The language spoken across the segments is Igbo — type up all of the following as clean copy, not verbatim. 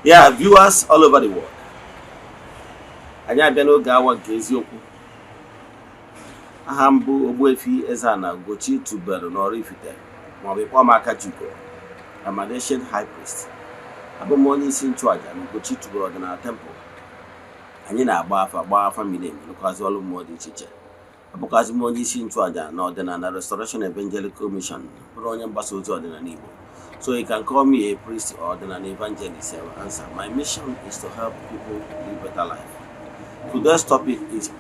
Yeah, viewers all over the world. Anyị abịa n'oge awa nke eziokwu. Aha m bụ Ogbuefi Eze-Ana Ugochi tubelu n'Oraifite, maọbụ ịkpọ m Akachukwu. I'm an ancient high priest. Abụ m onye isi nchụaja na Ugochi tubelu ọdịnala temple. Anyị na-agba afa, gbaa afa miri emi, rụkwazị ọrụ mmụọ dị iche iche. Abụkwazị m onye isi nchụaja na Ọdịnala Restoration Evangelical Mission, bụrụ onye mgbasa ozi ọdịnala Igbo. So you can call me a priest or an evangelist. I will answer. My mission is to help people live better life. Today's topic is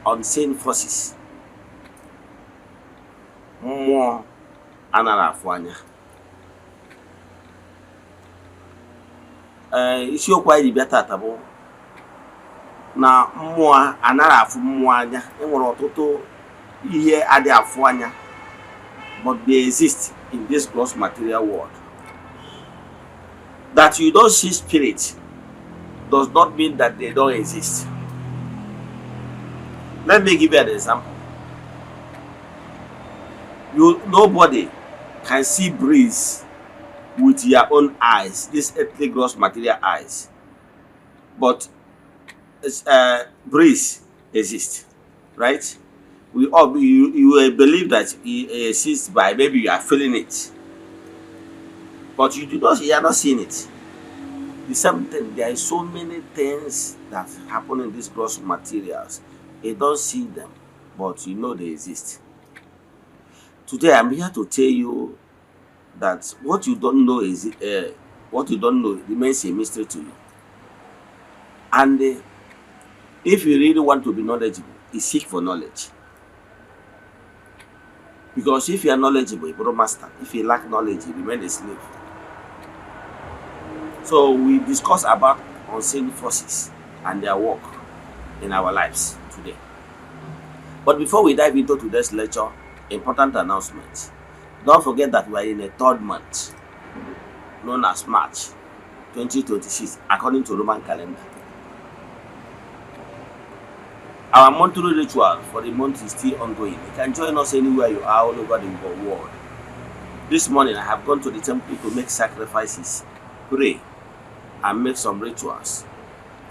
unseen forces. Mmụọ anaghị afụ anya. Ee, isiokwu anyị ji bịa tata bụ na mmụọ anaghị afụ mmụọ anya. E nwere ọtụtụ ihe adịghị afụ anya, but they exist in this gross material world. That you don't see spirit does not mean that they don't exist. Let me give you an example. You nobody can see breeze with your own eyes, this earthly gross material eyes. But breeze exists, right? We all you you will believe that it exists by maybe you are feeling it, but you are not seeing it. The same thing, there is so many things that happen in these gross materials. You don't see them, but you know they exist. Today, I'm here to tell you that what you don't know is what you don't know remains a mystery to you. And if you really want to be knowledgeable, you seek for knowledge. Because if you are knowledgeable, you become master. If you lack knowledge, you remain a slave. So we discuss about unseen forces and their work in our lives today. But before we dive into today's lecture, important announcement. Don't forget that we are in a third month, known as March 2026, according to Roman calendar. Our monthly ritual for the month is still ongoing. You can join us anywhere you are all over the world. This morning, I have gone to the temple to make sacrifices, pray, and make some rituals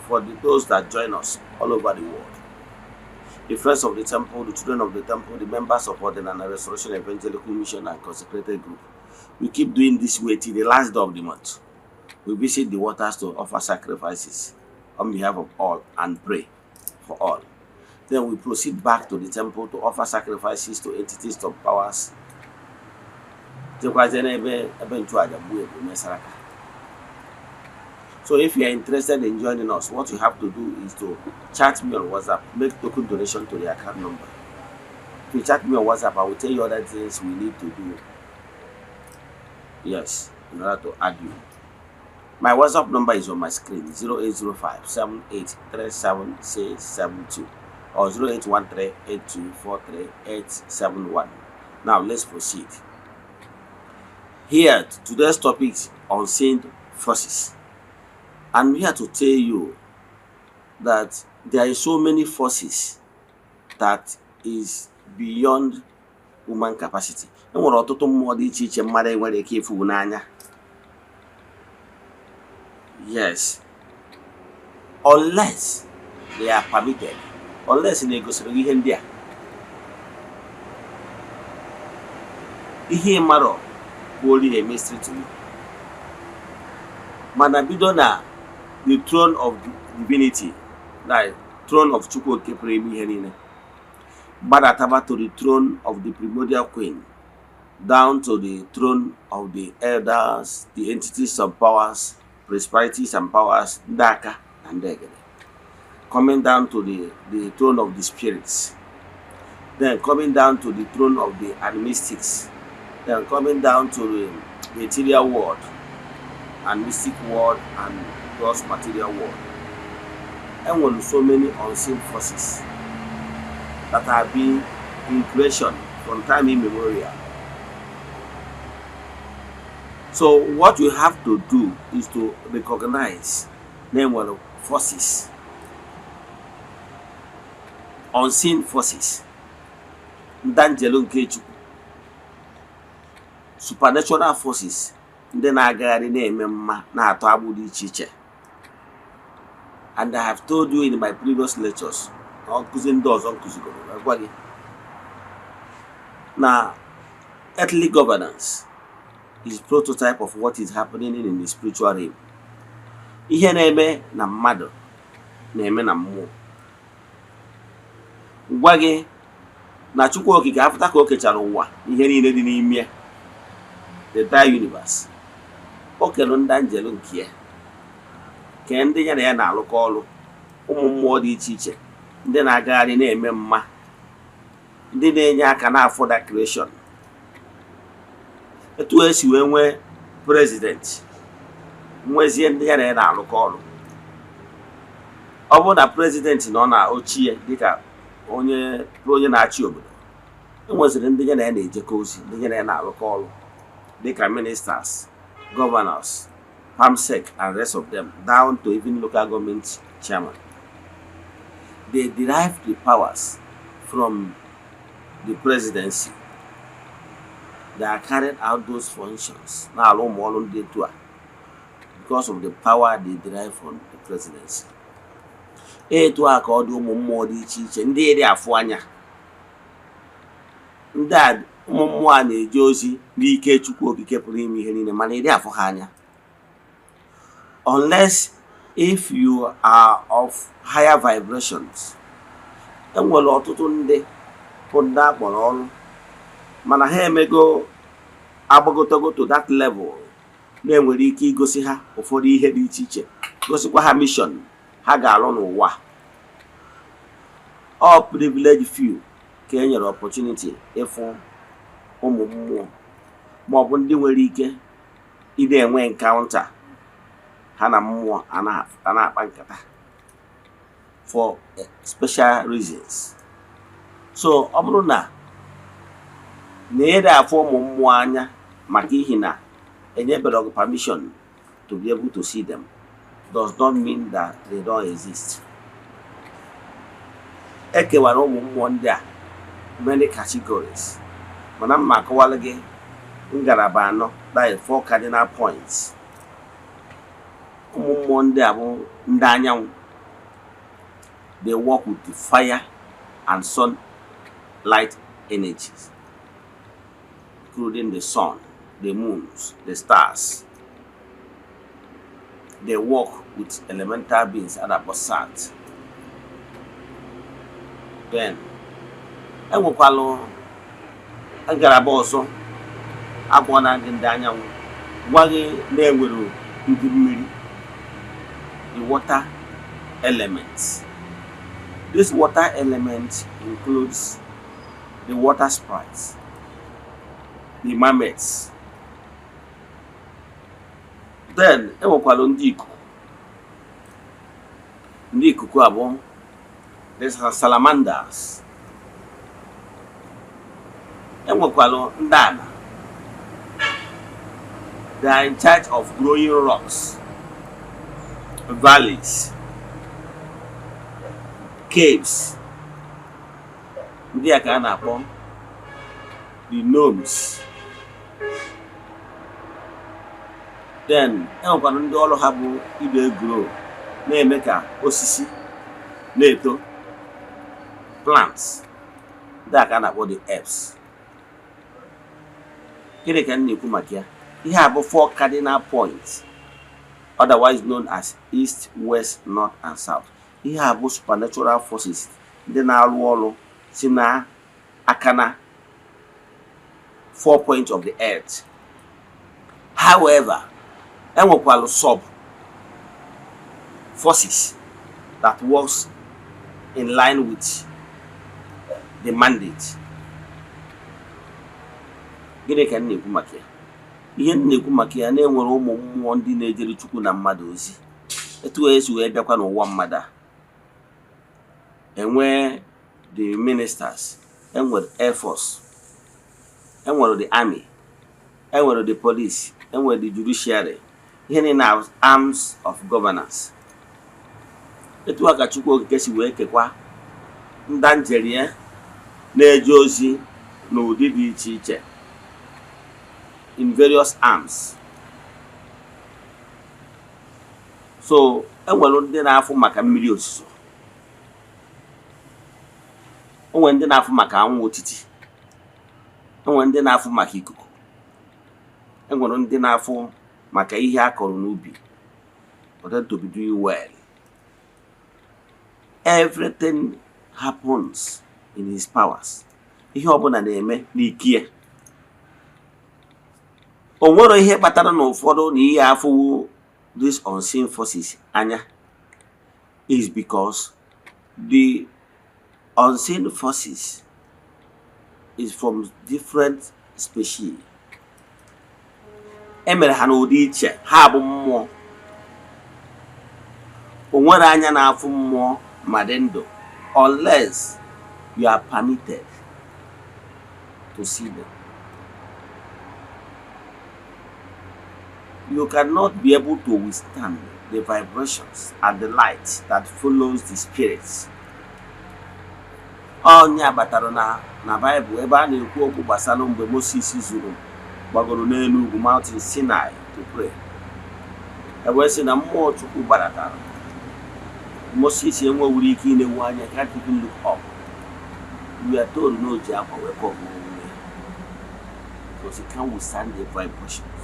for those that join us all over the world. The friends of the temple, the children of the temple, the members of Odinana Restoration Evangelical Mission and Consecrated Group. We keep doing this way till the last day of the month. We visit the waters to offer sacrifices on behalf of all and pray for all. Then we proceed back to the temple to offer sacrifices to entities of powers. Jekwazie n'ebe ebe nchụaja gbuo ebu mee saraka. So if you are interested in joining us, what you have to do is to chat me on WhatsApp, make token donation to the account number. If you chat me on WhatsApp, I will tell you other things we need to do. Yes, in order to add you. My WhatsApp number is on my screen: 0805 7837672 or 0813 8243871. Now let's proceed. Here, today's topic is unseen forces. I'm here to tell you that there is so many forces that is beyond human capacity. E nwere ọtụtụ mmụọ dị iche iche mmadụ enwere ike ịfụ n'anya. Yes. Unless they are permitted. Unless na egosiri gị ihe ndị a. Ihe ị marọ bụ only a mystery to you. Mana bido na the throne of divinity, like throne of Chukwu Okike pụrụ ime ihe niile, gbadataba to the throne of the primordial queen, down to the throne of the elders, the entities of powers, principalities and powers, ndị aka na ndị egede, coming down to the throne of the spirits, then coming down to the throne of the animistics, then coming down to the material world and mystic world and gross material world. Enwere so many unseen forces that have been in creation from time immemorial. So what you have to do is to recognize na enwere forces, unseen forces, ndị nke Chukwu, supernatural forces, ndị na-agagharị na-eme mma, na-atọ agbụ dị iche iche. And I have told you in my previous lectures na nkụzi ndị ọzọ nkụzigoro, gwa gị na earthly governance is prototype of what is happening in the spiritual realm. Ihe na-eme na mmadụ na-eme na mmụọ. Gwa gị na Chukwu Okike afụta ka o kechara ụwa, ihe niile dị n'ime ya, the entire universe, o kere ndị angel nke ya, kee ndị ya na ya na-alụkọ ọrụ, ụmụ mmụọ dị iche iche, ndị na-agagharị na-eme mma, ndị na-enye aka na further creation. Etu esi wee nwee president, nwezie ndị ya na ya na-alụkọ ọrụ. Ọ bụrụ na president nọ na ochie dịka onye onye na-achị obodo, enweziri ndị ya na ya na-ejekọ ozi, ndị ya na ya na-alụkọ ọrụ, dịka ministers, governors, perm sec and rest of them, down to even local government chairman. They derive the powers from the presidency. They are carrying out those functions, na-alụ ụmụ ọrụ ndị etu a, because of the power they derive from the presidency. Etu a ka ọ dị ụmụ mmụọ dị iche iche ndị eri afụ anya. Ndị a, ụmụ mmụọ a, na-eje ozi n'ike Chukwu Okike pụrụ ime ihe niile, mana ịdị afụ ha anya unless if you are of higher vibrations. Enwere ọtụtụ ndị bụ ndị akpọrọ ọrụ, mana ha emego agbagotago to that level na-enwere ike igosi ha ụfọdụ ihe dị iche iche, gosikwa ha mission ha ga-alụ n'ụwa. All privileged few ka e nyere opportunity ịfụ ụmụ mmụọ, maọbụ ndị nwere ike ị na-enwe encounter ha na mmụọ a na-akpa nkata for special reasons. So ọ bụrụ na na ị afụ ụmụ mmụọ anya maka ihi na enyebere gị permission to be able to see them, does not mean that they don't exist. E kewara ụmụ mmụọ ndị a many categories, mana mma akọwala gị ngalaba anọ, that is four cardinal points. Ụmụ mmụọ ndị a bụ ndị anyanwụ. They work with the fire and sunlight energies, including the sun, the moons, the stars. They work with elemental beings a na-akpọ sat. Then enwekwalụ ngalaba ọzọ. Agwọ na gị ndị anyanwụ, gwa gị na enwere ndị mmiri, the water elements. This water element includes the water sprites, the mermaids. Then enwekwalụ ndị ikuku. Ndị ikuku abụọ, the salamanders. Enwekwalụ ndị ana. They are in charge of growing rocks, valleys, caves. Ndị a ka a na-akpọ the gnomes. Then enwekwara ndị ọrụ ha bụ ide grow, na-eme ka osisi na-eto, plants. Ndị a ka a na-akpọ the herbs. Gịnị ka m na-ekwu maka ya? Ihe a bụ four cardinal points, otherwise known as east, west, north and south. Ihe a bụ supernatural forces ndị na-arụ ọrụ si na aka na four points of the earth. However, enwekwara sub forces that works in line with the mandate. Gịnị ka m na-ekwu maka ya? Ihe m na-ekwu maka ya, na-enwere ụmụ mmụọ ndị na-ejere Chukwu na mmadụ ozi. Etu esi wee bịakwa n'ụwa mmadụ a, enwee the ministers, enwere air force, enwere the army, enwere the police, enwere the judiciary, ihe niile na arms of governance. Etu a ka Chukwu Okike si wee kekwa ndị angel ya na-eje ozi n'ụdị dị iche iche, in various arms. So enwere ndị na-afụ maka mmiri ozuzo, enwere ndị na-afụ maka anwụ otiti, enwere ndị na-afụ maka ikuku, enwere ndị na-afụ maka ihe a kọrọ n'ubi for them to be doing well. Everything happens in his powers. Ihe ọbụla na-eme n'ike ya. O nwere ihe kpatara na ụfọdụ na ihe afụwo these unseen forces anya is because the unseen forces is from different species. E mere ha n'ụdị iche, ha bụ mmụọ. O nwere anya na-afụ mmụọ ma dị ndụ unless you are permitted to see them. You cannot be able to withstand the vibrations and the light that follows the spirits. Ọnya batara na Baịbụl ebe a na-ekwu okwu gbasara mgbe Moses zuru gbagoro n'elu ugwu, Mountain Sinai, to pray. E wee sị na mmụọ Chukwu gbadatara. Moses enwewuru ike inewu anya, can't even look up. We are told na o ji akwa wee cover onwe ya because he can't withstand the vibrations.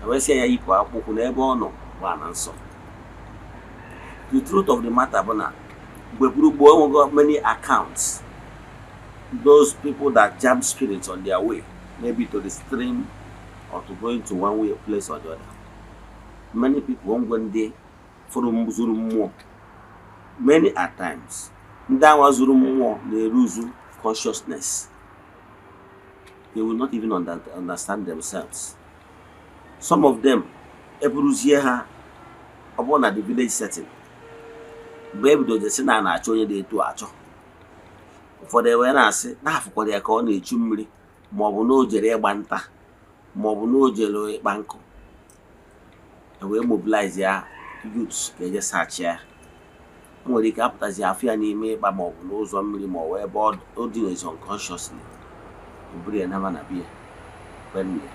E wee sị ya yipụ akpụkwụ n'ebe ọ nọ bụ ana nsọ. The truth of the matter bụ na mgbe gburugburu enwego many accounts, those people that jam spirits on their way, maybe to the stream or to going to one way place or the other. Many people, ngwe ndị fụrụ zuru mmụọ, many at times ndị anwa zuru mmụọ na-eruzu consciousness. They will not even understand themselves. Some of them, eburuzie ha, ọ bụrụ na the village setting, mgbe e bidozie sị na a na-achọ onye dị etu achọ, ụfọdụ ewee na-asị na-afụkwara ya ka ọ na-echu mmiri, maọbụ na o jere ịgba nta, maọbụ na o jere ịkpa nkụ. E wee mobilize ya youths ka eje search ya. O nwere ike apụtazi afụ ya n'ime ịkpa, maọbụ n'ụzọ mmiri, maọbụ ebe ọ dinazi unconsciously. O buru ya nama na biya be nne ya,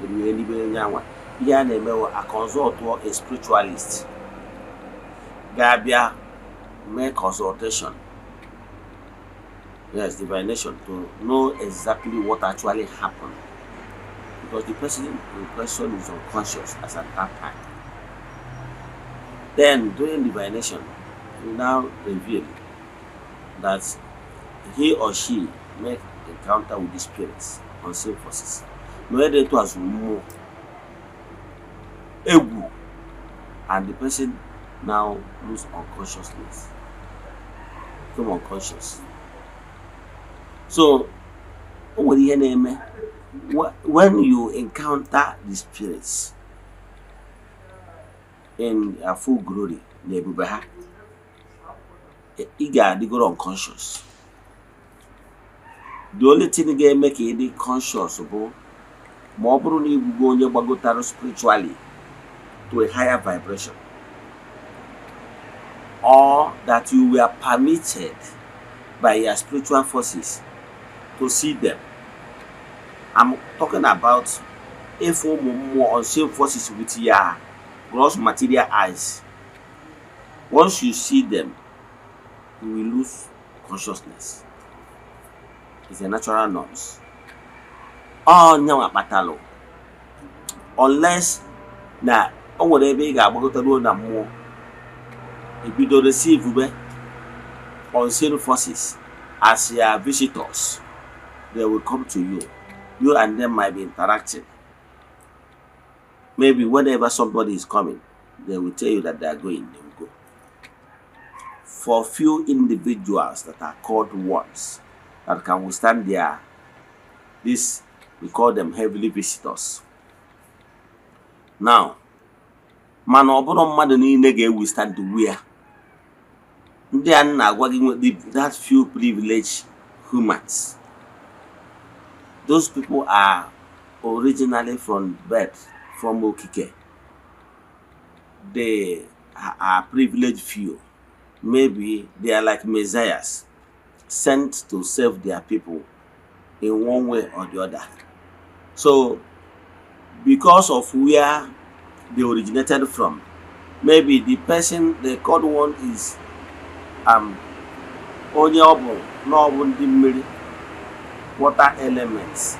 eruo elibe onye anwa. Ihe a na-eme bụ a consult a spiritualist ga-abịa mee consultation, yes, divination, to know exactly what actually happened, because the person in question is unconscious as at that time. Then during divination, you now reveal that he or she make encounter with the spirits, unseen forces, na onye dị etu a zuru mmụọ egwu, and the person now lose unconsciousness, become unconscious. So o nwere ihe na-eme when you encounter the spirits in their full glory na ebube ha, ị ga-adịgoro unconscious. The only thing ga-eme ka ị dị conscious bụ ma ọ bụrụ na ịbụgo onye gbagotara spiritually to a higher vibration, or that you were permitted by your spiritual forces to see them. I'm talking about if ụmụ mmụọ, unseen forces, with your gross material eyes. Once you see them, you will lose consciousness. It's a natural norms. Ọ nyanwa kpatalụ unless na o nwere ebe ị ga-agbagota ruo na mmụọ, ebido receive be unseen forces as your visitors. They will come to you, you and them might be interacting. Maybe whenever somebody is coming, they will tell you that they are going, they will go. For few individuals that are called ones that can withstand their this, we call them heavenly visitors. Now, mana ọ bụrụ mmadụ niile ga-withstand where ndị a na-agwa gị that few privileged humans, those people are originally from birth, from okike, they are privileged few. Maybe they are like messiahs sent to save their people in one way or the other. So because of where They originated from, maybe the person, the called one is onye ọ bụ na ọ bụ ndị mmiri, water elements,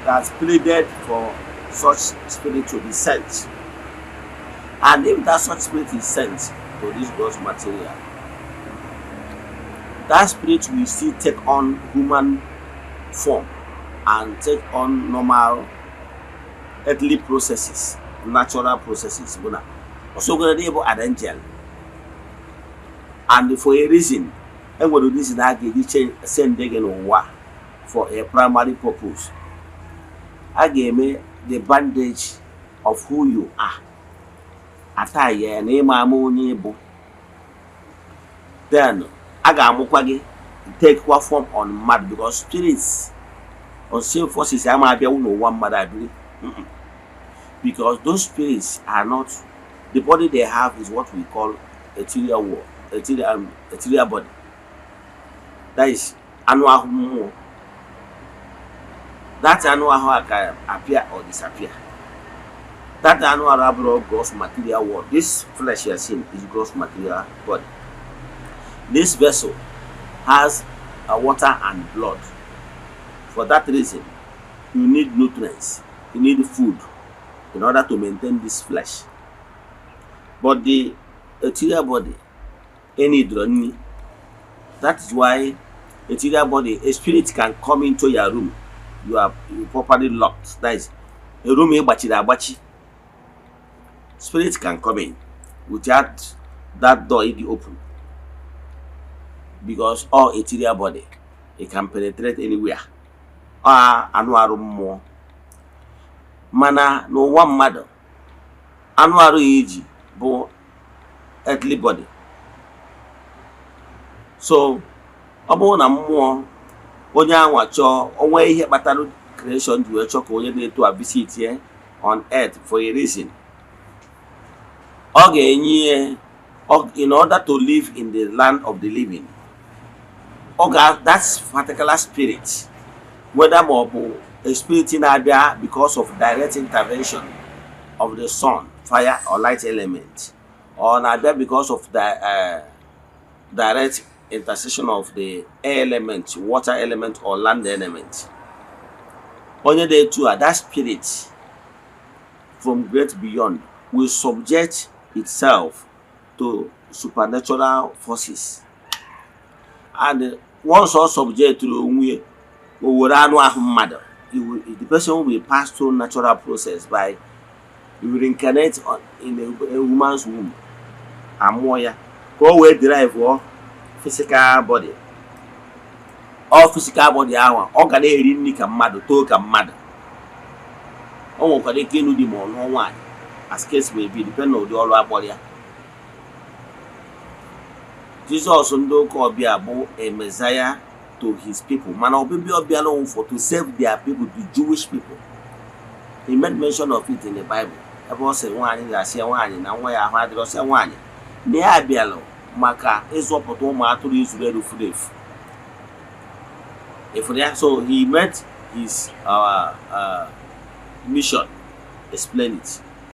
that pleaded for such spirit to be sent. And if that such spirit is sent to this gross material, that spirit will still take on human form and take on normal earthly processes, natural processes, bụ na ọsọgoro ịbụ an angel. And for a reason, enwere reason a ga-eji send gị n'ụwa for a primary purpose. A ga-eme the bandage of who you are, ata ya na ịma ama onye ịbụ. Then a ga-amụkwa gị, take kwa form on mmadụ, because spirits, unseen forces, ama abịanwu n'ụwa mmadụ abiri, because those spirits are not the body they have is what we call ethereal world, ethereal body, that is anụ ahụ mmụọ. That anụ ahụ a can appear or disappear. That anụ ahụ abụrụ gross material world. This flesh you are seeing is gross material body. This vessel has a water and blood. For that reason, you need nutrients, you need food in order to maintain this flesh. But the ethereal body any nri. That is why ethereal body, a spirit can come into your room you are you properly locked, that is a room ị gbachiri agbachi. Spirit can come in without that door ịdị open, because all ethereal body, it can penetrate anywhere. Ọ anụ arụ mmụọ, mana n'ụwa mmadụ, anụ arụ ya iji bụ earthly body. So ọ bụrụ na mmụọ onye anwa chọọ onwe ihe kpatara creation ji wee chọọ ka onye na-eto a visit here on earth for a reason, ọ ga-enye ihe in order to live in the land of the living. Ọ ga that particular spirit, whether ma ọ bụ a spirit na-abịa because of direct intervention of the sun, fire or light element, or na-abịa because of the direct intercession of the air element, water element or land element, onye dị etu a, that spirit from great beyond will subject itself to supernatural forces. And once ọ subject onwe ya, o were anụ ahụ mmadụ, the person will pass through natural process by he will reincarnate in a woman's womb, amụọ ya ka o wee derive ọ physical body. Ọ physical body ahụ, ọ ga na-eri nri ka mmadụ, too ka mmadụ. O nwekwara ike ịnụ di ma ọ lụọ nwaanyị, as case may be, depend na ụdị ọrụ akpọrọ ya. Jizọs ndị ụka ọbịa bụ a messiah to his people, mana ọbịbịa ọbịa na for to save their people, the Jewish people. He made mention of it in the Bible, ebe ọ sị nwaanyị ga-asị ya nwaanyị na nwa ya ahụ adịrọ, sị nwaanyị na ya abịalụ maka ịzọpụta ụmụ atụrụ Izrel furu efu. Ifuru ya? So he met his mission, explain it.